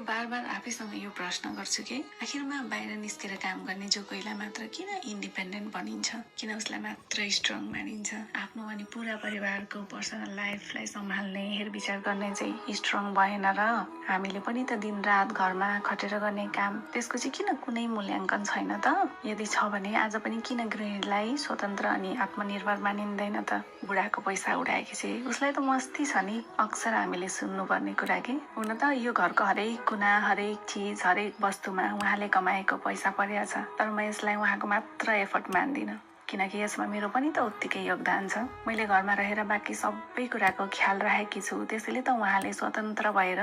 बार बार आफैसँग यो प्रश्न गर्छु कि आखिरमा बाहिर निस्केर काम गर्ने जो कोहीलाई मात्र किन इन्डिपेन्डेन्ट बनिन्छ, किन उसलाई मात्र स्ट्रङ मानिन्छ। आफ्नो अनि पुरा परिवारको पर्सनल लाइफलाई सम्हाल्ने हेरविचार गर्ने चाहिँ स्ट्रङ भएन र हामीले पनि त दिन रात घरमा खटेर गर्ने काम, त्यसको चाहिँ किन कुनै मूल्याङ्कन छैन त। यदि छ भने आज पनि किन गृहिणीलाई स्वतन्त्र अनि आत्मनिर्भर मानिँदैन त। बुढाको पैसा उडाएपछि उसलाई त मस्ती छ नि, अक्सर हामीले सुन्नुपर्ने कुरा कि। हुन त यो घरको हरेक कुना, हरेक चिज, हरेक वस्तुमा उहाँले कमाएको पैसा परेको छ, तर म यसलाई उहाँको मात्र एफर्ट मान्दिनँ, किनकि यसमा मेरो पनि त उत्तिकै योगदान छ। मैले घरमा रहेर बाँकी सबै कुराको ख्याल राखेकी छु, त्यसैले त उहाँले स्वतन्त्र भएर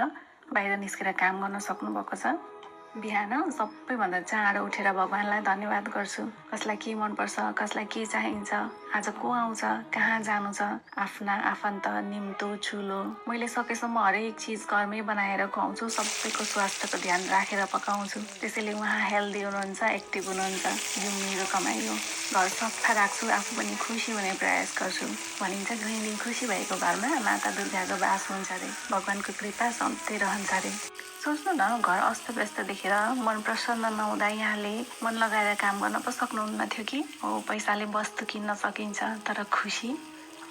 बाहिर निस्केर काम गर्न सक्नुभएको छ। बिहान सबैभन्दा चाँडो उठेर भगवान्लाई धन्यवाद गर्छु। कसलाई के मनपर्छ, कसलाई के चाहिन्छ, आज को आउँछ, कहाँ जानु छ, आफ्ना आफन्त, निम्तो, ठुलो, मैले सकेसम्म हरेक चिज घरमै बनाएर खुवाउँछु। सबैको स्वास्थ्यको ध्यान राखेर पकाउँछु, त्यसैले उहाँ हेल्दी हुनुहुन्छ, एक्टिभ हुनुहुन्छ। यो मेरो कमाइ हो। घर सफा राख्छु, आफू पनि खुसी हुने प्रयास गर्छु। भनिन्छ गृहिणी खुसी भएको घरमा माता दुर्गाको बास हुन्छ अरे, भगवान्को कृपा सधैँ रहन्छ अरे। सोच्नु न, घर अस्तव्यस्त देखेर मन प्रसन्न नहुँदा यहाँले मन लगाएर काम गर्न पो सक्नुहुन्न थियो कि। हो, पैसाले वस्तु किन्न सकिन्छ, तर खुसी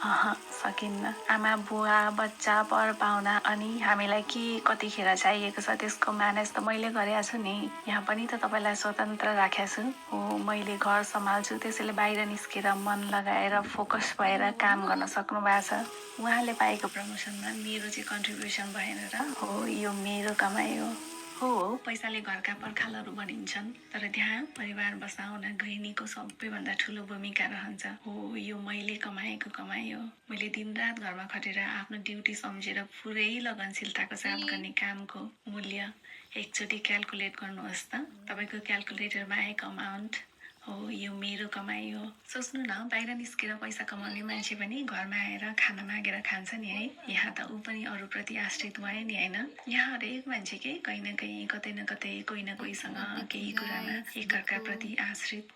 सकिन्न। आमा बुवा बच्चा पर पाहुना अनि हामीलाई के कतिखेर चाहिएको छ त्यसको म्यानेज त मैले गरेको छु नि। यहाँ पनि त तपाईँलाई स्वतन्त्र राखेको छु। हो, मैले घर सम्हाल्छु, त्यसैले बाहिर निस्केर मन लगाएर फोकस भएर काम गर्न सक्नु भएको छ। उहाँले पाएको प्रमोसनमा मेरो चाहिँ कन्ट्रिब्युसन भएन र। हो, यो मेरो कमाइ हो। पैसाले घरका पर्खालहरू बनिन्छन्, तर त्यहाँ परिवार बसाउन गृहिणीको सबैभन्दा ठुलो भूमिका रहन्छ। हो, यो मैले कमाएको कमाइ हो। मैले दिनरात घरमा खटेर आफ्नो ड्युटी सम्झेर पुरै लगनशीलताको साथ गर्ने कामको मूल्य एकचोटि क्याल्कुलेट गर्नुहोस् त। तपाईँको क्याल्कुलेटरमा आएको अमाउन्ट हो, यो मेरो कमाइ हो। सोच्नु न, बाहिर निस्केर पैसा कमाउने मान्छे पनि घरमा आएर खाना मागेर खान्छ नि है। यहाँ त ऊ पनि अरूप्रति आश्रित भयो नि, होइन। यहाँ हरेक मान्छे के कहीँ न कहीँ, कतै न कतै, कोही न कोहीसँग केही कुरामा एकअर्काप्रति आश्रित